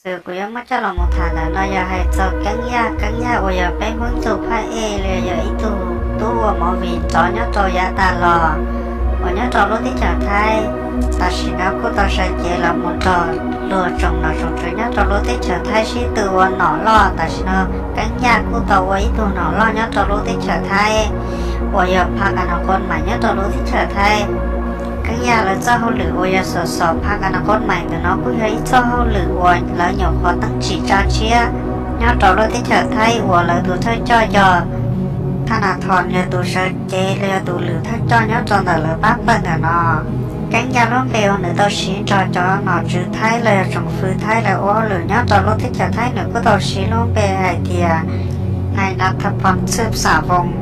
Tus kuv yuav muab coj los mus tham ntawm no yog hais txog Keeb Yaj. Keeb Yaj uas yog peb hmoob tug phaj ej los yog ib tug tub ua movie nrov nyob rau yav tas los uas nyob rau lub teb chaws Thaib. Tam sim no kuj tau sawv cev los mus nrog luag tsoom nom tsoom tswv nyob rau lub teb chaws Thaib sib tw ua nom loj. Tam sim no Keeb Yaj kuj tau ua ib tug nom loj nyob rau lub teb chaws Thaib uas yog pha kas nas qos mais nyob rau lub teb chaws Thaib. Keeb Yaj lawv txoj hauj lwm uas yog xom xom pha kas nas qos mais ntawm no kuj yog ib txoj hauj lwm uas lawv nyuam qhuav teeb tsim tsa tshiab nyob rau lub teb chaws Thaib uas lawv tus thawj coj yog Thaj Nas Thos yog tus sawv cev los yog tus lwm thawj coj nyob rau ntawm lawv pab pawg ntawm no. Keeb Yaj lub npe uas nws tau siv nrog cov nom tswv Thaib los yog tsoom fwv Thaib lawv ua hauj lwm nyob rau lub teb chaws Thaib nws kuj tau siv lub npe hais tias Nais Nas Thas Phos Xwb Xam Voos.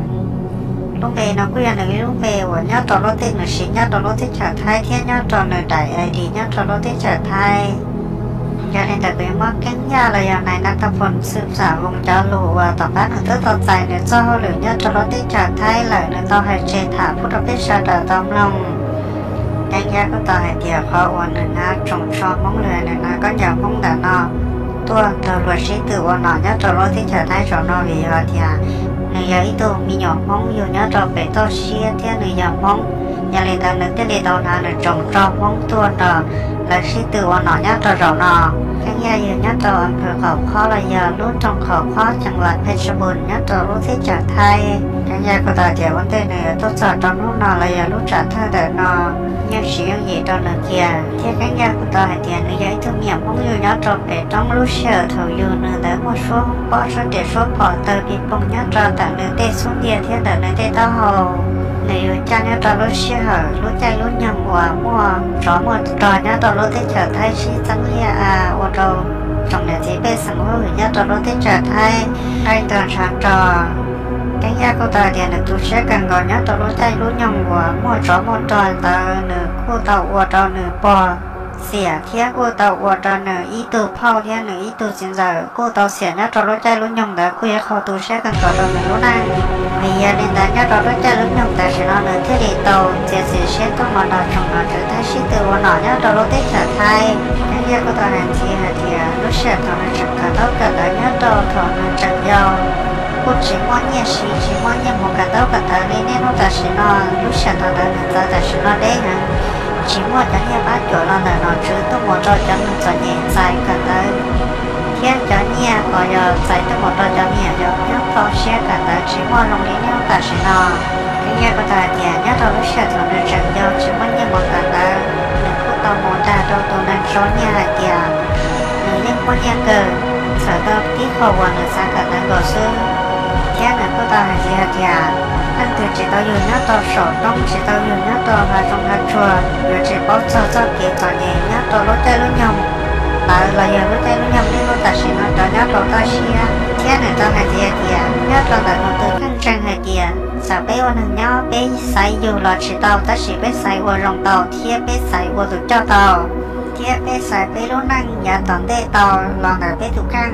Lub npe no kuj yog nws ib lub npe uas nyob rau lub teb nws siv nyob rau lub teb chaws Thaib thiab nyob rau nws daim ID nyob rau lub teb chaws Thaib. Yog li ntawd kuv yuav muab Keeb Yaj los yog Nais Nas Thas Phos Xwb Xam Voos cov lus uas tom qab nws twb tau txais nws txoj hauj lwm nyob rau lub teb chaws Thaib lawm nws tau hais tseg tham pub rau peb sawv daws tau mloog. Keeb Yaj kuj tau hais tias qhov uas nws hnav tsoos tsho Hmoob los nws hnav khaub ncaws Hmoob ntawm no tuaj nrog luag sib tw ua nom nyob rau lub teb chaws Thaib zaum no vim yog tias nws yog ib tug me nyuam Hmoob yug nyob rau pem toj siab thiab nws yog Hmoob. Yog li ntawd nws thiaj li tau hnav nws tsoos tsho Hmoob tuaj nrog lawv sib tw ua nom nyob rau zaum no. Keeb Yaj yug nyob rau a phwv Qhov Khob los yog lub nroog Qhov Khob, ceev vas Phev Tsas Pus nyob rau lub teb chaws Thaib. Keeb Yaj kuj tau tias ua ntej nws yuav tuaj txog rau hnub no los yog lub tsam thawj ntawm no, yeej tsis yooj yim rau nws kiag thiab Keeb Yaj kuj tau hais tias nws yog ib tug me nyuam Hmoob yug nyob rau pem roob. Lub sij hawm thaum yug nws ntawd muaj suab pob suab riam suab phom tawg pig poog nyob rau ntawm nws tej xub ntiag thiab ntawm nws tej taub hau. Nws yug caj nyob rau lub sij hawm lub caij lub nyoog uas muaj tsov muaj rog nyob rau lub teb chaws Thaib sib txeeb liaj a ua rau tsoom niam txiv pej xeem huab hwm nyob rau lub teb chaws Thaib nqaij tog ntshav rog. Keeb Yaj kuj tau hais tias nws tu siab kawg nkaus nyob rau lub caij lub nyoog uas muaj tsov muaj rog ntawd nws kuj tau ua rau nws pog xiam thiab kuj tau ua rau nws ib tug phauj thiab nws ib tug txiv ntxawm kuj tau xiam nyob rau lub caij lub nyoog ntawd kuj yog qhov tu siab kawg nkaus rau nws lub neej. Vim yog li ntawd nyob rau lub caij lub nyoog tam sim no nws thiaj li tau txiav txim siab tuaj mus nrog tsoom nom tswv Thaib sib tw ua nom nyob rau lub teb chaws Thaib. Keeb Yaj kuj tau hais ntxiv hais tias lub sij hawm thaum nws tseem kawm ntaub kawm ntawv nyob rau thaum nws tseem yau kuj tsis muaj nyiaj siv tsis muaj nyiaj mus kawm ntaub kawm ntawv li niaj hnub tam sim no. Lub sij hawm thaum ntawd nws txawv tam sim no deb heev, tsis muaj cov nyiaj pab cuam los ntawm nom tswv tuaj mus rau cov neeg txom nyem txais kawm ntawv thiab cov nyiaj uas yog txais tuaj mus rau cov me nyuam yaus nyob toj siab kawm ntawv tsis muaj zoo li niaj hnub tam sim no. Keeb Yaj kuj tau hais tias nyob rau lub sij hawm thaum nws tseem yau tsis muaj nyiaj mus kawm ntawv, nws kuj tau mus dag rau tus neeg sau nyiaj hais tias nws yeej muaj nyiaj kawg, txhawm tau tib qho uas nws xav kawm ntawv nkaus xwb. Thiab nws kuj tau hais ntxiv hais tias leej twg tsis tau yug nyob rau saum roob tsis tau yug nyob rau hav zoov hav tsuag yuav tsis paub txog txoj kev txom nyem nyob rau lub caij lub nyoog ntawd los yog lub caij lub nyoog niaj hnub tam sim no cov nyob rau toj siab. Thiab nws tau hais ntxiv hais tias nyob rau ntawm nws tus kheej ntseeg hais tias txawm peb ua neeg nyob peb xaiv yug los tsis tau tab sis peb xaiv ua zoo tau thiab peb xaiv ua tus coj tau thiab peb xaiv peb lub neej yav tom ntej tau los ntawm peb tus kheej.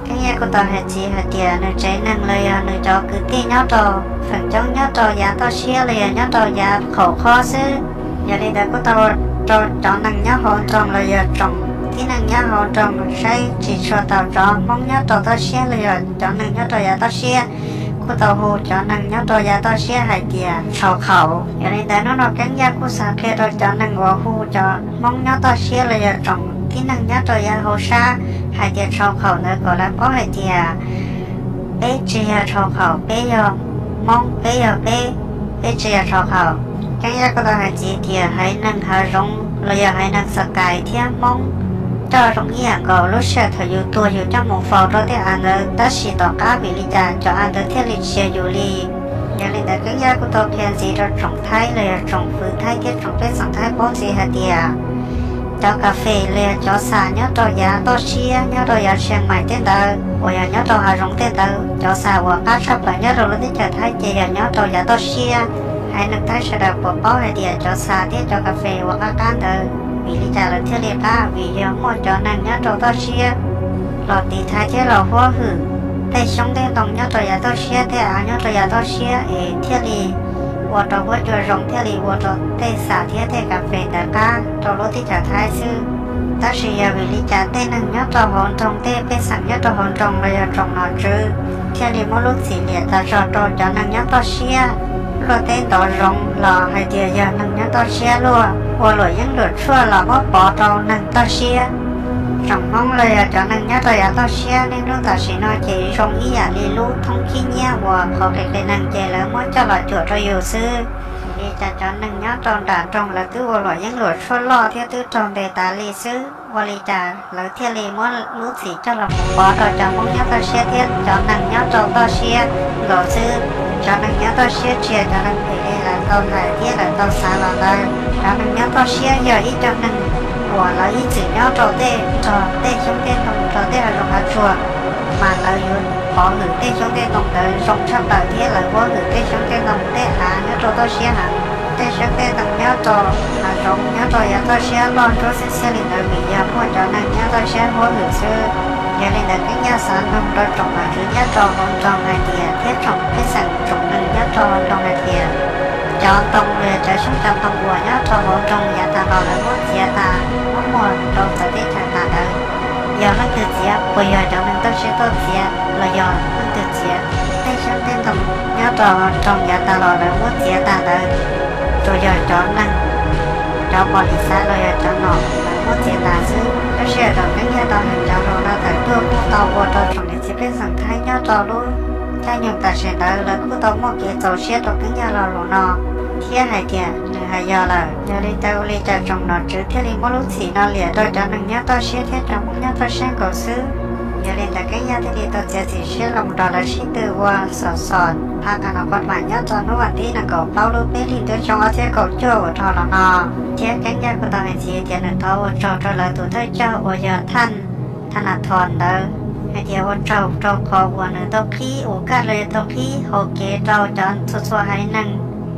Keeb Yaj kuj tau hais ntxiv hais tias nws tsev neeg los yog nws cov kwv tij nyob rau feem coob nyob rau yav toj siab los yog nyob rau yav qhaum qhob xwb. Yog li ntawd kuj tau ua rau cov neeg nyob hauv nroog los yog tsoom tib neeg nyob hauv nroog saib tsis tshua taus cov Hmoob nyob rau toj siab los yog cov neeg nyob rau yav toj siab, kuj tau hu cov neeg nyob rau yav toj siab hais tias tshau qhaum. Yog li ntawd hnub no Keeb Yaj kuj xav qhia rau cov neeg uas hu cov Hmoob nyob toj siab los yog tsoom tib neeg nyob rau yav hauv sab hais tias tshau qhaum ntawd kom lawv paub hais tias peb tsis yog tshau qhaum, peb yog Hmoob, peb yog peb, peb tsis yog tshau qhaum. Keeb Yaj kuj tau hais ntxiv tias haiv neeg hav zoov los yog haiv neeg Xas Kais thiab Hmoob coj zoo ib yam nkaus, lub sij hawm thaum yus tuag yus coj mus faus rau tej av ntawd tab sis tom qab vim li cas cov av ntawd thiaj li tsis yog yus li. Yog li ntawd Keeb Yaj kuj tau qhia ntxiv rau tsoom Thaib los yog tsoom fwv Thaib thiab tsoom pej xeem Thaib paub ntxiv hais tias cov kas fes los yog cov xam nyob rau yav toj siab nyob rau yav Tsia Mais tej ntawd uas yog nyob rau hav zoov tej ntawd, cov xam uas qab tshaj plaws nyob rau lub teb chaws Thaib ces yog nyob rau yav toj siab. Haiv neeg Thaib sawv daws puas paub hais tias cov xam thiab cov kas fes uas qab qab ntawd vim li cas lawv thiaj li qab? Vim yog muaj cov neeg nyob rau toj siab los tiv thaiv thiab los huab hwm tej xyoob tej ntoo nyob rau yav toj siab, tej av nyob rau yav toj siab es thiaj li ua rau huab cua zoo, thiaj li ua rau tej xam thiab tej kas fes ntawd qab rau lub teb chaws Thaib xwb. Tab sis yog vim li cas tej neeg nyob rau hauv nroog, tej pej xeem nyob rau hauv nroog los yog tsoom nom tswv thiaj li muab lub txim liam tas zog rau cov neeg nyob toj siab? Luaj teb ntov zoov los hais tias yog neeg nyob toj siab luaj, ua luam yeeb luam tshuaj los muab pov rau neeg toj siab. Tsoom Hmoob los yog cov neeg nyob rau yav toj siab niaj hnub tam sim no ces zoo ib yam li lub thoob khib nyiab uas qhov qis qis neeg ces lawv muab coj los cuam rau yus xwb. Vim li cas cov neeg nyob rau nram nroog lawv twb ua luam yeeb luam tshuaj loj thiab twb raug ntes tas li xwb, ua li cas lawv thiaj li muab lub txim coj los mus pov rau cov Hmoob nyob toj siab thiab cov neeg nyob rau toj siab nkaus xwb? Cov neeg nyob toj siab tsis yog cov neeg phem li lawv tau hais thiab lawv tau xav los ntawd. Cov neeg nyob toj siab yog ib co neeg uas lawv ib txwm nyob rau tej nrog tej xyoob tej ntoo rau tej hav zoov hav tsuag, mas lawv yuav pov hwm tej xyoob tej ntoo ntawd zoo tshaj plaws thiab lawv huab hwm tej xyoob tej ntoo tej av nyob rau toj siab heev. Tej xyoob tej ntoo nyob rau hav zoov nyob rau yav toj siab loj nruab xiab xiab li ntawd vim yog muaj cov neeg nyob toj siab huab hwm xwb. Yog li ntawd Keeb Yaj xav noog rau tsoom nom tswv nyob rau hauv nroog hais tias thiab tsoom pej xeem tsoom neeg nyob rau hauv nroog hais tias cov ntoo los yog cov xyoob cov ntoo uas nyob rau hauv nroog yav tas los lawv muab txiav tas muab muag rau txawv teb chaws tas ntawd, yog leej twg txiav? Puas yog cov neeg toj siab tuaj txiav los yog leej twg txiav? Tej xyoob tej ntoo nyob rau hauv nroog yav tas los lawv muab txiav tas ntawd, tsuas yog cov neeg, cov pom lis xav los yog cov nom lawv muab txiav tas xwb. Tab sis thaum Keeb Yaj tau hais cov lus no tawm tuaj kuj tau ua rau tsoom niam txiv pej xeem Thaib nyob rau lub caij nyoog tam sim ntawd lawv kuj tau muaj kev txaus siab rau Keeb Yaj lo lus no thiab hais tias nws hais yog lawm. Yog li ntawd ua li cas tsoom nom tswv thiaj li muab lub txim no liam rau cov neeg nyob toj siab thiab cov Hmoob nyob toj siab nkaus xwb? Yog li ntawd Keeb Yaj thiaj li tau txiav txim siab los nrog lawv sib tw ua xom xom pha ka no koj mam nyob rau hnub vas thib nees nkaum plaub lub peb hlis ntuj xyoo ob txhiab kaum cuaj uas dhau los no. Thiab Keeb Yaj kuj tau hais ntxiv tias nws thov ua tsaug rau lawv tus thawj coj uas yog Thaj Thaj Nas Thos ntawd hais tias ua tsaug rau qhov uas nws tau qhib ua kaj los yog tau qhib hauv kev rau cov txhua txhua haiv neeg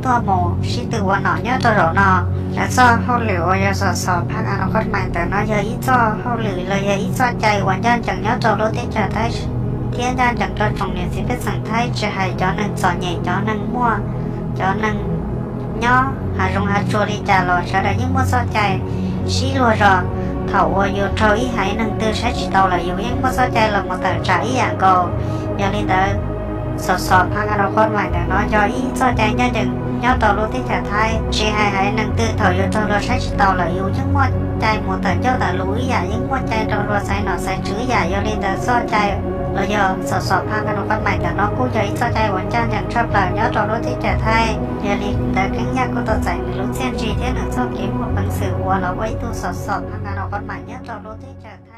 tuaj mus sib tw ua nom nyob rau zaum no. Lawv txoj hauj lwm uas yog xom xom pha ka no koj mam ntawm no yog ib txoj hauj lwm los yog ib txoj cai uas ncaj ncees nyob rau lub teb chaws Thaib thiab ncaj ncees rau tsoom niam txiv pej xeem Thaib tsis hais cov neeg txom nyem, cov neeg muaj, cov neeg nyob hav zoov hav tsuag li cas los sawv daws yeej muaj txoj cai sib luag zos. Thaum uas yus raug ib haiv neeg twg saib tsis taus lawm yus yeej muaj txoj cai los mus tawm tsam ib yam nkaus. Yog li ntawd, xom xom pha ka no koj mam ntawm no yog ib txoj cai ncaj ncees nyob rau lub teb chaws Thaib. Tsis hais haiv neeg twg thaum yus raug luag saib tsis taus lawm yus yeej muaj cai mus tawm ncauj tawm lus ib yam, yeej muaj cai rau luag xaiv nom xaiv tswv ib yam. Yog li ntawd txoj cai los yog xom xom pha ka no koj mam ntawm no kuj yog ib txoj cai uas ncaj ncees tshaj plaws nyob rau lub teb chaws Thaib. Yog li ntawd Keeb Yaj kuj tau txais nws lub txiaj ntsig thiab nws txoj kev muaj peev xwm uas los ua ib tug xom xom pha ka no koj mam nyob rau lub teb chaws